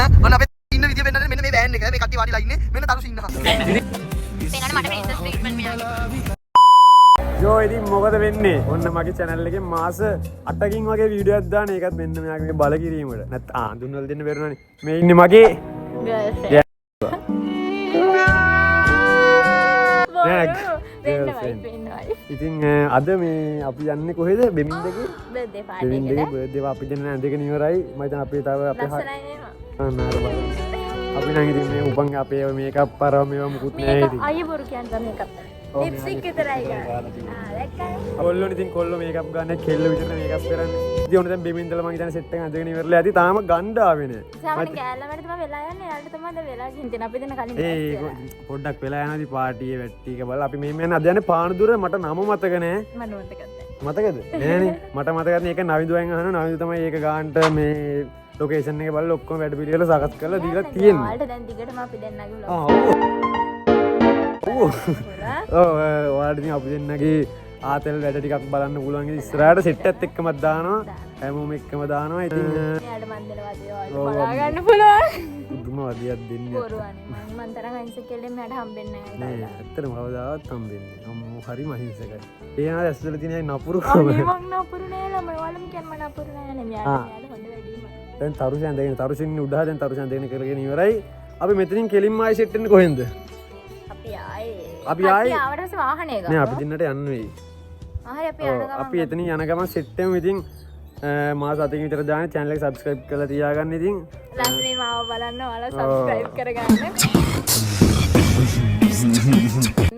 ඔන්න අපේ ඉන්න විදිය පෙන්නන්න මෙන්න මේ වෑන් එක මේ කට්ටිය වාඩිලා ඉන්නේ මෙන්න තරුෂ ඉන්නවා. පේනවනේ මට ප්‍රින්සස් ට්‍රීට්මන්ට් මෙයාගේ. යෝ ඉතින් මොකද වෙන්නේ? ඔන්න මගේ channel එකේ මාස 8කින් වගේ වීඩියෝ එකක් දාන ඒකත් මෙන්න මෙයාගේ මේ බල කිරීමට. නැත්නම් ආ හඳුන්වලා දෙන්න බැරුණානේ. මේ ඉන්නේ මගේ ගර්ල්ෆ්‍රෙන්ඩ්. නෑ, වෙන්න girlfriend. Wife වෙන්න වයිෆ්. ඉතින් අද මේ අපි යන්නේ කොහෙද? බෙමින්දගේ බර්ත්ඩේ පාටි බෙමින්දගේ එකට. බර්ත්ඩේ අපි දෙන්න ඇඳගෙන ඉවරයි. මම හිතන්නේ අපේ තව අපේ ලස්සනයි නේද? අන්න අර බලන්න. අපි නම් ඉතින් මේ උපන් අපේ මේකප් අරව මේවා මුකුත් නෑ මේක ඉතින්. අයිය බොරු කියන්නේ මේකප්. ඔව්, ලිප්ස්ටික් විතරයි ගන්න. ආ දැක්කනේ. කොල්ලෝ ඉතින් කොල්ලෝ මේකප් ගන්න කෙල්ලෝ විතර මේකප් කරන්නේ. ඉතින් ඔන්න දැන් බෙමින්දලා මං හිතන්නේ සෙට් එක ඇඳගෙන ඉවරලා ඇති. තාම ගන්න ආවේ නෑ. සාමාන්‍ය ගෑල්ලමට තමයි වෙලා යන්නේ. එයාලට තමයි දැන් වෙලා ගිහින් තියෙන්නේ. අපි දෙන්න කලින් ඒ වෙලා. පොඩ්ඩක් වෙලා යනවා ඉතින් පාටියේ වැට්ටි එක බලලා අපි මෙහෙම යන අද යන්නේ පානදුර මට නම මතක නෑ. මට මතකත් නෑ. මතකද? නෑනේ. මට මතකත් නෑ. ඒක නවිදුවෙන් අහනවා. නවිදු තමයි ඒක ගානට මේ ලොකේෂන් එක බලලා ඔක්කොම වැඩ පිළිවෙල සකස් කරලා දීලා තියෙන්නේ. ඔයාලට දැන් දිගටම අපි දෙන්නගේ vlog ආ ඔව්. ඔව්. ඔව් ඔයාලට ඉතින් අපි දෙන්නගේ ආතල් වැඩ ටිකක් බලන්න පුළුවන් ඉතින් ඉස්සරහට සෙට් එකත් එක්කමත් දානවා. හැමෝම එක්කම දානවා. ඉතින් මෙයාට මන් දෙන වදේ ඔයාලට ඔව්, බලා ගන්න පුළුවන්. පුදුම වදියක් දෙන්නේ. බොරු අනේ මං තරම් අහිංසක කෙල්ලෙක් මෙයාට හම්බෙන්නේ නෑ. නෑ ඇත්තටම කවදාවත් හම්බෙන්නේ නෑ. අම්මෝ හරිම අහිංසකයි. ඒ අර ඇස්වල තියෙන අය නපුරුකම. අනේ මං නපුරු නෑ ළමයි. ඔයාලම කියන්නේ මං නපුරු නෑ නේ. මෙයාට ආ. මෙයාට හොඳ වැඩිම. දැන් තරුෂ ඇඳගෙන තරුෂ ඉන්නේ උඩහ දැන් තරුෂ ඇඳගෙන කරගෙන ඉවරයි. අපි මෙතනින් කෙලින්ම ආයෙ සෙට් වෙන්නේ කොහෙන්ද? අපි ආයේ අපි ආයේ ආවට පස්සේ වාහනේ ගමු. නෑ අපි දෙන්නට යන්න වෙයි. ආ හරි අපි ඔව්, යන ගමන් අපි එතනින් යන ගමන් සෙට් වෙමු ඉතින් මාස 7කින් විතර දාන channel එක subscribe කරලා තියාගන්න ඉතින්. ලස්නේ මාව බලන්න ඔයාලා subscribe කරගන්න.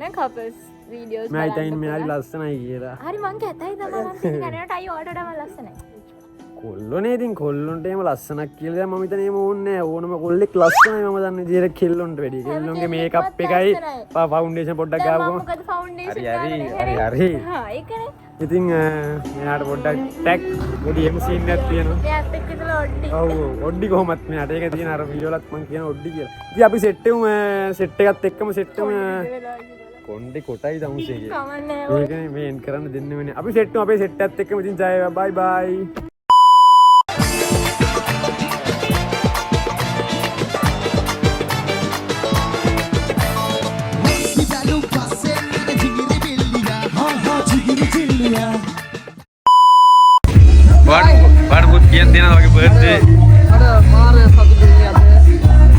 නේ couples videos මම බලන්න. හිතන්නේ මෙයාලි ලස්සනයි කියලා. හරි මං කැතයි තමයි මං පිළිගන්නේ. අයියෝ ඔයාලට වඩා මං ලස්සනයි. කොල්ලෝනේ ඉතින් කොල්ලොන්ට එහෙම ලස්සනක් කියලා දැන් මම හිතන්නේ එහෙම ඕනේ නෑ. ඕනම කොල්ලෙක් ලස්සනයි මම දන්න විදිහට කෙල්ලොන්ට වැඩිය. කෙල්ලොන්ගේ මේකප් එකයි ලස්සනයි. ෆවුන්ඩේෂන් පොඩ්ඩක් දැන් මං ගාවුවම මොකද ෆවුන්ඩේෂන් හරි හරි ගාගෙන හරි හරි. හා ඒකනේ. ඉතින් මෙයාට පොඩ්ඩක් ටැග් පොඩි එහෙම සීන් එකක් තියෙනවා. මෙයාත් එක්ක ඉඳලා ඔඩ්ඩි. ඔව් ඔව් ඔඩ්ඩි කොහොමත් මෙයාට ඒක තියෙන අර වීඩියෝ වලත් මං කියන ඔඩ්ඩි කියලා. ඉතින් අපි සෙට් වෙමු සෙට් එකත් එක්කම සෙට් වෙමු. කොණ්ඩේ කොටයි තමුසේගේ. කමක් නෑ. මේකනේ මේ එන් කරන්න දෙන්නෙම නෑ. අපි සෙට් වෙමු අපේ සෙට් එකත් එක්කම ඉතින් ජය වේවා බයි බයි. වාට මුත් කියන්න දෙනවා වගේ බර්ත්ඩේ. අර මාර සතුටුයි අද.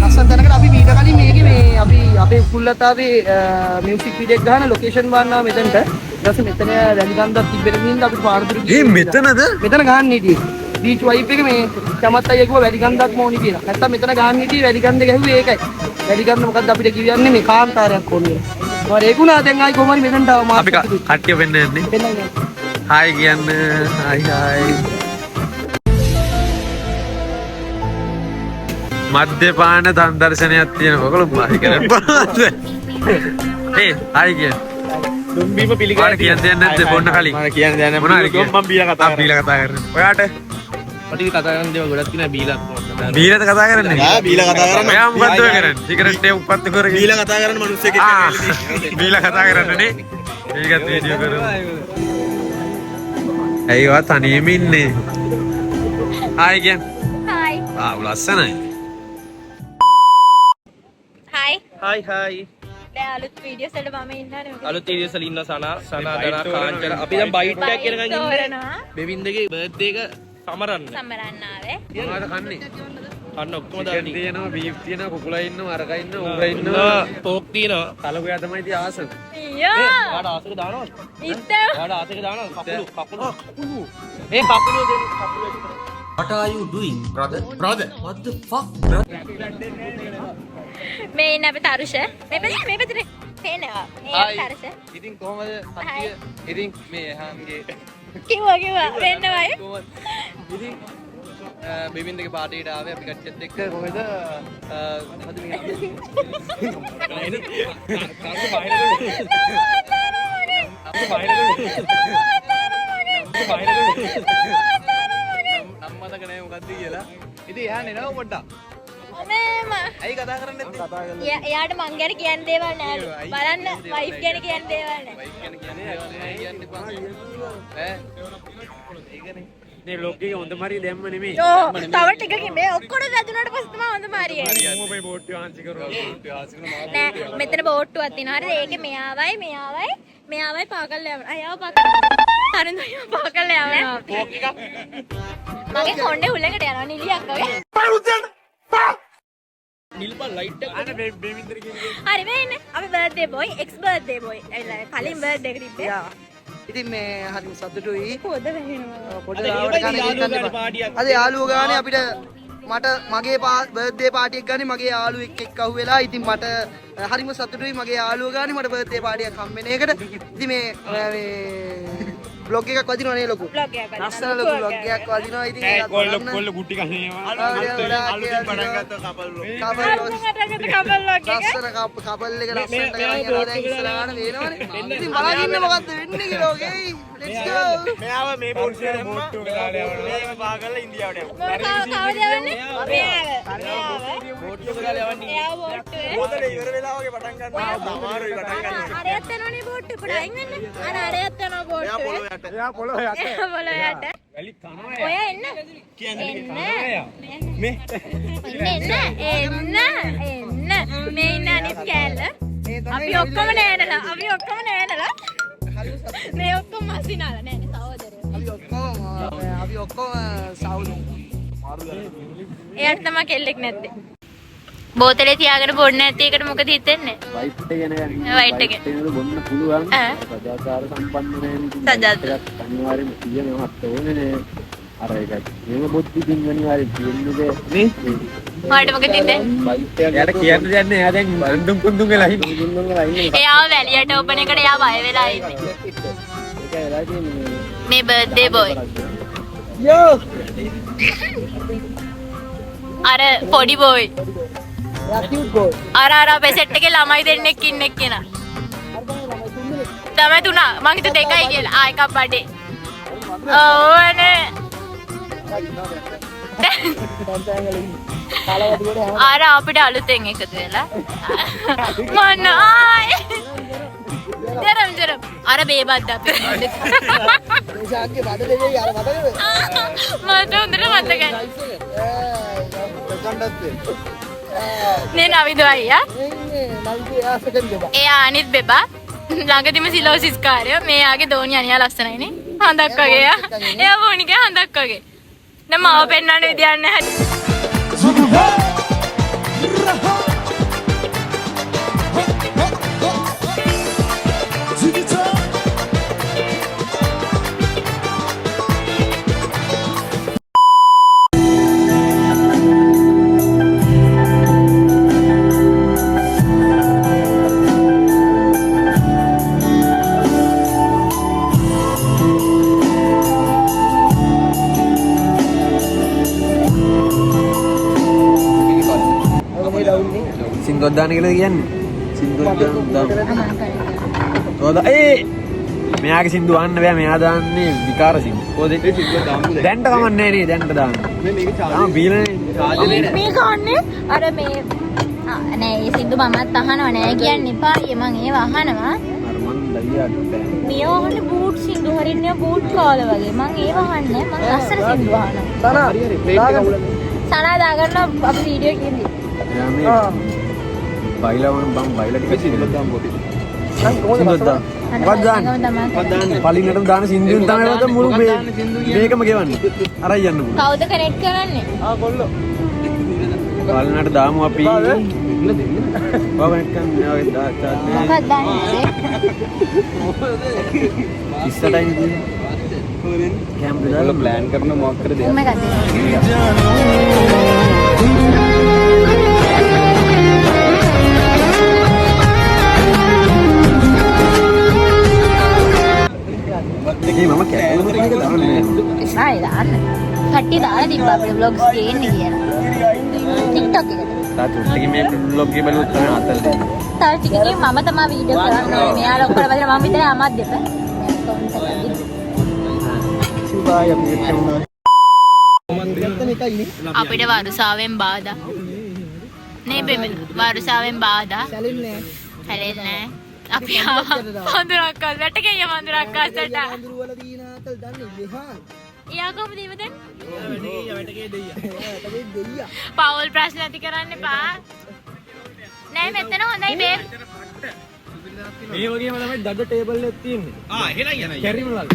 ලස්සන තැනකට අපි මීට කලින් මේකේ මේ අපි අපේ කුල්ලතාවේ මියුසික් වීඩියෝ එක ගහන ලොකේෂන් බලනවා මෙතනට. ඊට පස්සේ මෙතන වැලි ගන්ධක් තිබෙන හින්දා අපිට පානදුර ඒ මෙතනද? මෙතන ගහන්න හිටියේ. බීච් වයිබ් එක මේ චමත් අයියා කිව්වා වැලි ගන්ධක් ඕනි කියලා. නැත්තම් මෙතන ගහන්න හිටියේ වැලි ගන්ධ ගැහුවේ ඒකයි. වැලි ගන්ධ මොකද්ද අපිට කියන්නේ මේ කාන්තාරයක් ඕනේ කියලා. මොකද ඒක උනා දැන් ආයි කොහොම හරි මෙතනට ආවා මාත් අපි කට්ටිය වෙන්න යන්නේ. පෙන්නන්න යන්නේ. හායි කියන්න. Hi hi. මද්යපාන සංදර්ශනයක් තියෙනවා. ඔයගොල්ලෝ හරි කරන්න බලන්න. ඒ හායි කියන්න. දුම්බීම පිළිගන්න ඔයාලට කියන්න දෙයක් නැද්ද බොන්න කලින්? මම කියන්න දෙයක් නැහැ. මොනවා හරි කියන්න. මම බීලා කතා ආ, බීලා කතා කරන්නේ. ඔයාට මට ඉතින් කතා කරන්න දේවල් ගොඩක් තියෙනවා බීලා කොහොමද කතා කරන්නේ? බීලාද කතා කරන්නේ? නෑ, බීලා කතා කරන්නේ. ඔයා මොකද්ද ඔය කරන්නේ? සිගරට් එක උප්පත්තු කරගෙන. බීලා කතා කරන මිනිස්සෙක් එක්ක ආ, ඇවිල්ලා තියෙන්නේ. බීලා කතා කරන්නේ නේ. ඒකත් වීඩියෝ කරමු. ඇයි ඔයා තනියම ඉන්නේ? හායි කියන්න. හායි. ආ ලස්සනයි. හායි. Hi hi. දැන් අලුත් වීඩියෝස් වල මම ඉන්නවනේ මොකද? අලුත් වීඩියෝස් වල ඉන්නවා සනා සනා දනා කාංචන. අපි දැන් බයිට් එකක් එනකන් ඉන්නේ. තෝරනවා. බෙවින්දගේ බර්ත්ඩේ එක සමරන්න. සමරන්න ආවේ. මොනවද කන්නේ? කන්න ඔක්කොම චිකන් දාන්නේ. තියෙනවා, බීෆ් තියෙනවා, කුකුලා ඉන්නවා, අරකා ඉන්නවා, ඌරා ඉන්නවා. පෝක් තියෙනවා. තලගොයා තමයි ඉතින් ආසම. අයියෝ. ඔයාට ආසක දානවද? ඉතින් ඔයාට ආසක දානවද? කකුළු කකුළු කකුළු. මේ කකුළු දෙන්න කකුළු. What are you doing, brother? Brother, what the fuck, brother? මේ ඉන්න අපේ තරුෂ. මේ පැත්තේ මේ පැත්තේ පේනවා. මේ අපේ තරුෂ. ඉතින් කොහමද කට්ටිය? ඉතින් මේ එහාන්ගේ කිව්වා කිව්වා වෙන්න වයි. කොහමද? ඉතින් බෙවින්දගේ පාටියට ආවේ අපි කට්ටියත් එක්ක කොහෙද? මොකද මේ නම් මතක නෑ මොකද්ද කියලා. ඉතින් එහාන් එනවා පොඩ්ඩක්. අනේ ඇයි කතා කරන්නේ නැත්තේ? එයාට මං ගැන කියන්න දේවල් නෑලු. බලන්න වයිෆ් ගැන කියන්න දේවල් නෑ. වයිෆ් ගැන කියන්න දේවල් නෑ කියන්න එපා. ඈ ඒකනේ. මේ ව්ලොග් එකේ හොඳම හරිය දැම්ම නෙමෙයි. ඔව්, තව ටිකකින් මේ ඔක්කොම වැදුනට පස්සේ තමයි හොඳම හරිය එන්නේ. මම මේ බෝට්ටුව ආන්සි කරනවා. නෑ, මෙතන බෝට්ටුවක් තියෙනවා. හරිද? ඒකේ මෙයාවයි මෙයාවයි මෙයාවයි පා කරලා යවනවා. අයව පා කරලා. තරුණ අයව පා කරලා යවනවා. මගේ කොණ්ඩේ හුලඟට යනවා නිලියක් වගේ. අනේ මේ බෙමින්දර කියන්නේ. හරි, මේ ඉන්නේ අපි බර්ත්ඩේ බොයි, එක්ස් බර්ත්ඩේ බොයි. ඇවිල්ලා කලින් බර්ත්ඩේ එක තිබ්බේ. යා. ඉතින් මේ හරිම සතුටුයි. පොද වැහෙනවා. පොඩ ලාවට කන එක ගන්න එපා. අද යාළුවෝ ගානේ අපිට මට මගේ බර්ත්ඩේ පාටි එක ගානේ මගේ යාළුවෙක් එක්ක අහුවෙලා. ඉතින් මට හරිම සතුටුයි මගේ යාළුවෝ ගානේ මට බර්ත්ඩේ පාටි එකක් හම්බ වෙන එකට. ඉතින් මේ මේ බ්ලොග් එකක් වදිනවා නේ ලොකු. බ්ලොග් එකක් වදිනවා. ලස්සන ලොකු බ්ලොග් එකක් වදිනවා. ඉතින් ඒකත් කොල්ල බලන්න. කොල්ල ගුටි කන ඒවා. අලුතින් පටන් ගත්ත කපල් කපල් අලුතින් කපල් ව්ලොග් එක. ලස්සන කපල් එක ලස්සනට කරන් යනවා. දැන් ඉස්සරහට වෙනවනේ. ඉතින් බලන් ඉන්න මොකද්ද වෙන්නේ කියලා. ඕකේ, let's go. මෙයාව මේ බෝට්ටුවේ දැම්මා. මේව පා කරලා ඉන්දියාවට යවුවා. මොන කවද යවන්නේ? මෙයාව. මෙයාව. බෝට්ටුවක දාලා යවන්නේ. එයාව බෝට්ටුවේ. බෝතලේ ඉවර වෙලා වගේ පටන් ගන්නවා. අමාරුයි පටන් ගන්න. අර අරයත් යනවනේ බෝට්ටුවේ. පොඩ අයින් වෙන්න. අර අරයත් යනවා එයා බෝට්ටුවේ. පොළොව යට. එයා පොළොව යට. එයා පොළොව යට. වැලි කනවා ඔය එන්න. එන්න. මේ එන්න එන්න එන්න මේ ඉන්න අනිත් කෑල්ල. අපි ඔක්කොම නෑනලා. අපි ඔක්කොම නෑනලා. මේ ඔක්කොම මසිනාලා නෑ නේ සහෝදරයෝ. අපි ඔක්කොම සවුලු. එයාට තමයි කෙල්ලෙක් නැත්තේ. බෝතලේ තියාගෙන බොන්න නැති එකට මොකද හිතෙන්නේ? වයිට් එක ගැන ගන්න. වයිට් එක. එනකොට බොන්න පුළුවන්. ඈ. සදාචාර සම්පන්න නෑ නේ. සදාචාර. එකක් අනිවාර්යයෙන්ම තියෙනවත් ඕනේ නෑ. අර එකක්. මේව බොද්දි දින් අනිවාර්යෙන් තියෙන්නේ නේ. ඔයාලට මොකද හිතෙන්නේ? වයිට් එකක්. එයාට කියන්න දෙයක් නෑ. එයා දැන් අඳුම් කුඳුම් වෙලා ඉන්නේ. කුඳුම් වෙලා ඉන්නේ. එයා වැලියට ඔබන එකට එයා බය වෙලා ඉන්නේ. ඒක වෙලා තියෙන්නේ. මේ බර්ත්ඩේ බොයි. යෝ. අර පොඩි බොයි. එයා කියුට් බෝයි. අර අර අපේ සෙට් එකේ ළමයි දෙන්නෙක් ඉන්න එක්කෙනා. තමයි තුන. මං හිතුවේ දෙකයි කියලා. ආ එකක් බඩේ. ඔව් අනේ. අර අපිට අලුතෙන් එකතු වෙලා. මොන ආයි. ජරම් ජරම්. අර බේබද්ද අපේ. දේශාක්ගේ බඩ දෙවෙයි අර මතකද? මට හොඳට මතකයි. නේ නේ නවිදු අයියා. නේ නවිදු එයා සෙකන්ඩ් බබා. එයා අනිත් බෙබා. ළඟදිම සිලෝසිස් කාර්යය. මෙයාගේ දෝණි අනියා ලස්සනයි නේ. හඳක් වගේ එයා. එයා බෝනිකේ හඳක් වගේ. දැන් මාව පෙන්වන්න විදියක් නැහැ. සින්දුවක් දාන්න කියලාද කියන්නේ? සින්දුවක් දාන්න දාන්න. ඒ මෙයාගේ සින්දු අහන්න බෑ. මෙයා දාන්නේ විකාර සින්දු. කොහොමද? දැන්ට කමක් නෑ නේ දැන්ට දාන්න. මේ මේක තාම බීලානේ. මේක අහන්නේ අර මේ නෑ ඒ සින්දු මමත් අහනවා නෑ කියන්න එපා. අයියේ මං ඒව අහනවා. අර මං දයියාට බෑ. මෙයා අහන්නේ බූට් සින්දු හරියට බූට් කාලා වගේ. මං ඒව අහන්නේ මං ලස්සන සින්දු අහනවා. සනා හරි හරි ප්ලේට් එක අවුලන්නේ. සනා දාගන්න අපි වීඩියෝ එකකින්. එයා මේ බයිලා වුණ බං බයිලා ටිකක් සින්දුවක් දාමු පොඩි. නම් කොහොමද සින්දුවක් දාන්න. මොකක්ද දාන්නේ? මොකක්ද දාන්නේ? පලිනටම දාන සින්දුවෙන් තමයි වද මුළු මොකක්ද දාන්නේ සින්දු කියන්නේ? මේකම ගෙවන්නේ. අරන් යන්න පුළුවන්. කවුද කනෙක්ට් කරන්නේ? ආ කොල්ලෝ. පලිනට දාමු අපි. දෙන්න දෙන්න. ඔයා කනෙක්ට් කරන්න ඔයා දා චාට් මොකක්ද දාන්නේ? ඉස්සරහින් තියෙන කැම්ප් ඒගොල්ලෝ ප්ලෑන් කරන මොකක් කර දෙයක්. උම් එකක් දෙන්න. මේ මම කැටලම ටික දාන්නේ. ආයි දාන්න. කට්ටිය දාලා තිබ්බා අපිට ව්ලොග්ස් ගේන්න කියලා. TikTok එකට. තා චුට්ටකින් මේ බ්ලොග් එක බැලුවොත් තමයි අතල් දෙන්නේ. තව ටිකකින් මම තමයි වීඩියෝ කරන්න ඕනේ. මෙයාලා ඔක්කොම බලලා මම විතරයි අමත් දෙප. සුබායි අපි එක්කම. අපිට වරුසාවෙන් බාධා. නේ බෙබේ වරුසාවෙන් බාධා. සැලෙන්නේ නෑ. හැලෙන්නේ නෑ. අපි ආවා පඳුරක් අස්සට වැටකෙය පඳුරක් අස්සට. පඳුරු වල තියෙන ආතල් දන්නේ ලිහාන්. එයා කොහොමද ඉව දැන්? පවුල් ප්‍රශ්න ඇති කරන්න එපා. නෑ මෙතන හොඳයි බේබ්. මේ වගේම තමයි දඩ ටේබල් එකක් තියෙන්නේ. ආ එහෙනම් යන. කැරිම වල.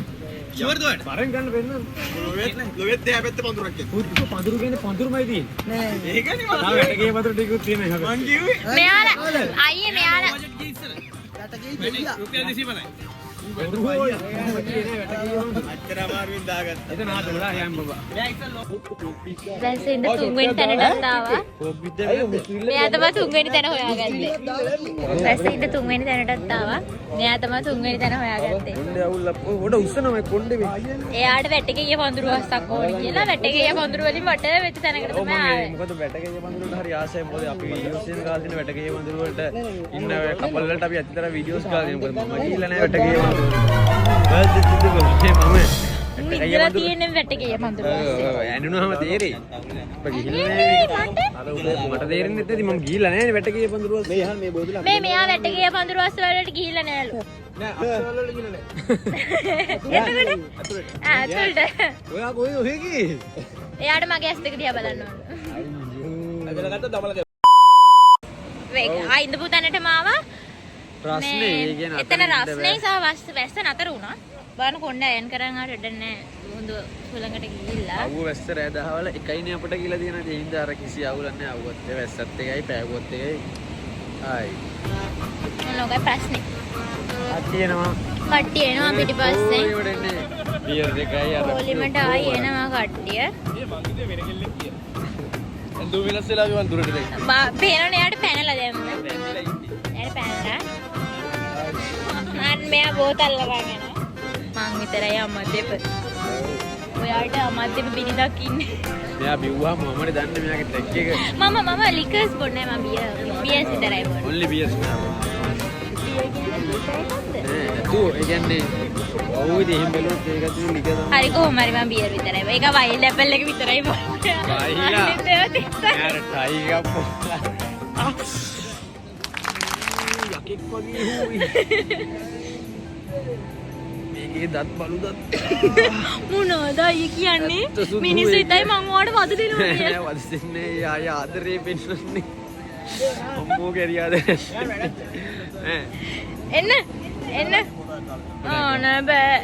ෂුවර්ද ඔයාට? බරෙන් ගන්න වෙන්න. ලොවෙත් එහා පැත්තේ පඳුරක් එක්ක. පුදුම පඳුරු කියන්නේ පඳුරුමයි තියෙන්නේ. නෑ. ඒකනේ තව වැටගේ පඳුරු ටිකකුත් තියෙනවා එහා මං කිව්වේ. මෙයාලා අයියේ මෙයාලා වැටගේ දෙයියා. රුපියල් 250යි. අච්චර අමාරුවෙන් දාගත්තා. එතන ආ දොලා යම් බබා. වැස්සේ ඉඳ තුන්වෙනි තැනටත් ආවා. මෙයා තමයි තුන්වෙනි තැන හොයාගත්තේ. වැස්සේ ඉඳ තුන්වෙනි තැනටත් ආවා. මෙයා තමයි තුන්වෙනි තැන හොයාගත්තේ. කොණ්ඩේ අවුල් පොඩ උස්සනවා මේ කොණ්ඩේ මේ. එයාට වැටකේ පඳුරු හස්සක් ඕන කියලා වැටකේ පඳුරු වලින් වට වෙච්ච තැනකට තමයි ආවේ. මොකද වැටකේ පඳුරු වලට හරි ආසයි. මොකද අපි වීඩියෝස් එහෙම ගාලා තියෙන වැටකේ පඳුරු වලට ඉන්න ඔය කපල් වලට අපි ඇත්තටම වීඩියෝස් ගාලා තියෙනවා. මොකද මම ගිහිල්ලා නෑ වැටකේ පඳුරු. බස් මම ඉඳලා තියෙන්නේ වැටකේ පඳුරු හස්සේ. ඇඬුනහම තේරෙයි. අප ගිහිල්ලා නෑ. අර උදේ මට තේරෙන්නේ නැති මම ගිහිල්ලා නෑනේ වැටකේ පඳුරු හස්සේ. මේ අහන්න මේ බෝතල මේ මෙයා වැටකේ පඳුරු හස්ස වලට ගිහිල්ලා නෑලු. නෑ අක්ෂර වල ගිහිල්ලා නෑ. එතකොට ආ ඇතුළට. ඔයා කොහෙද ඔහෙ ගියේ? එයාට මගේ ඇස් දෙක දිහා බලන්න ඕන. ඇදලා ගත්තා දමලා වෙක් ආ ඉඳපු තැනටම ආවා. රස්නේ ඒ කියන්නේ එතන රස්නේ සහ වැස්ස නතර වුණා. බලන්න කොණ්ඩ අයන් කරන් ආවට වැඩක් නෑ. මුහුදු සුළඟට ගිහිල්ලා. අවුව වැස්ස රෑ දහවල එකයිනේ අපිට කියලා තියෙනවා. ඒ හින්දා අර කිසි අවුලක් නෑ. අවුවත් ඒ වැස්සත් එකයි පෑගුවත් එකයි. ආයි. මොන ඔකයි ප්‍රශ්නේ. කට්ටිය එනවා. කට්ටිය එනවා පිටිපස්සෙන්. පොලිමට එන්නේ. බියර් දෙකයි අර. පොලිමට ආයි එනවා කට්ටිය. ඒ මං හිතුවේ වෙන කෙල්ලෙක් කියලා. දැන් දුව වෙනස් වෙලා අපි මං දුරට දැන්. පේනවනේ එයාට පැනලා දැම්ම. එයාට පැනලා. අන්න මෙයා බෝතල් අරන් එනවා. මං විතරයි අමද්දෙප. ඔයාට අමද්දෙප බිරිඳක් ඉන්නේ. මෙයා බිව්වහම මමනේ දන්නේ මෙයාගේ ටැග් එක. මම මම ලිකර්ස් බොන්නේ නෑ, මම බියර්ස් විතරයි බොන්නේ. ඔන්ලි බියර්ස් නෑ. බියර් කියන්නේ ලිකර් එකක්ද? නෑ නතු ඒ කියන්නේ ඔව් ඉතින් එහෙම බැලුවොත් ඒක තියෙන ලිකර් තමයි. හරි කොහොම හරි මම බියර් විතරයි බොන්නේ. ඒක වයිල්ඩ් ඇපල් එක විතරයි බොන්නේ. බයිලා. අනිත් ඒවා තිස්සා. යාර ටයි එකක් බොලා. යකෙක් වගේ හූයි. මේකේ දත් බලු දත්. මොනවද අයියේ කියන්නේ? ඇත්ත සුදු මිනිස්සු ඒක. හිතයි මං ඔයාට වද දෙනවා කියලා. නෑ වද දෙන්නේ ආය ආදරේ පෙන්වන්නේ. අම්මෝ කැරිය ආදරේ. ඈ එන්න එන්න. ආ නෑ බෑ.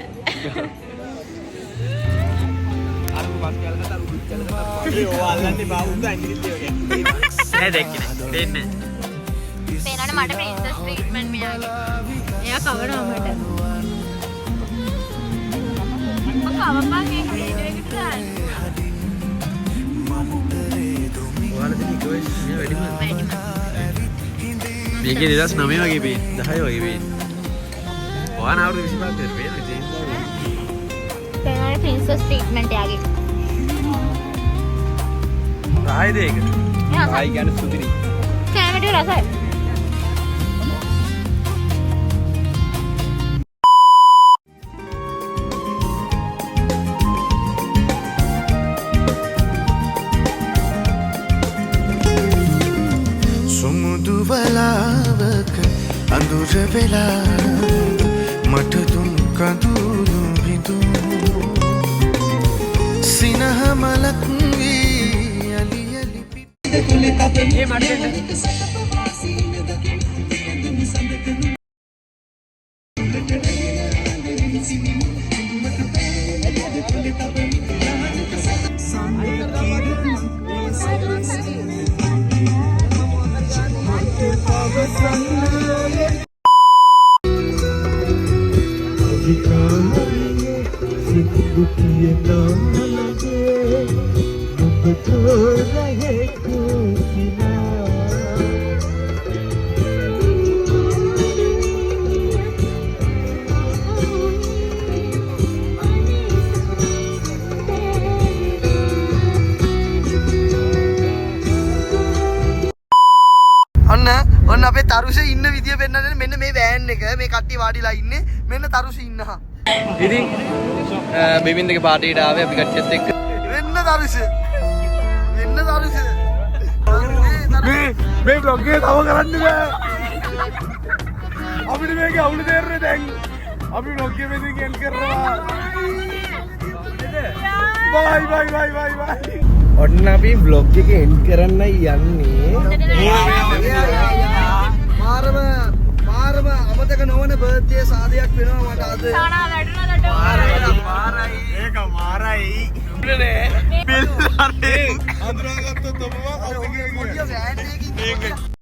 අර බස් කැලකට අර උඩු කැලකට ඒ ඔය අල්ලන්නේ බා උන්ද ඇඟිලිත් ඒ වගේ. නෑ දැක්කේ නෑ. දෙන්නේ නෑ. පේනවනේ මට ප්‍රින්සස් ට්‍රීට්මන්ට් මෙයාගේ. එයා කවනවා මට. මම කවපන් ඒක වීඩියෝ එකට දාන්න. ඔයාලා දෙන එක වයස මෙයා වැඩිම. වැඩිම. මේකේ 2009 වගේ පේන්නේ. 10 වගේ පේන්නේ. ඔයාන අවුරුදු 25ක් විතර පේනවා ඉතින්. පේනවනේ ප්‍රින්සස් ට්‍රීට්මන්ට් එයාගේ. රායිද ඒක? එයා ආයි කියන්නේ සුදිරි. කෑම ටික රසයි. සුමුදු වලාවක අඳුර වෙලා මට දුන් කඳුළු බිඳු සිනහ මලක් වී අලි අලි ඒ මට දෙන්න. ඔන්න ඔන්න අපේ තරුෂ ඉන්න විදිය පෙන්නන්නේ මෙන්න මේ වෑන් එක මේ කට්ටිය වාඩිලා ඉන්නේ මෙන්න තරුෂ ඉන්නවා. ඉතින් බිබින්දගේ පාටියට ආවේ අපි කට්ටියත් එක්ක. වෙන්න තරුෂ. වෙන්න තරුෂ. මේ මේ බ්ලොග් එක තව කරන්න බෑ. අපිට මේකේ අවුල තේරෙන්නේ දැන්. අපි බ්ලොග් එක මෙතනින් එන්ඩ් කරනවා. බයි බයි බයි බයි බයි. ඔන්න අපි ව්ලොග් එක එන්ඩ් කරන්න යන්නේ. මාරම මාරම අමතක නොවන බර්ත්ඩේ සාදයක් වෙනවා මට අද. සානා වැටුණා දඩ. මාරයි. ඒක මාරයි. අඳුරාගත්තොත් ඔබම පොඩි වෑන් එකකින්.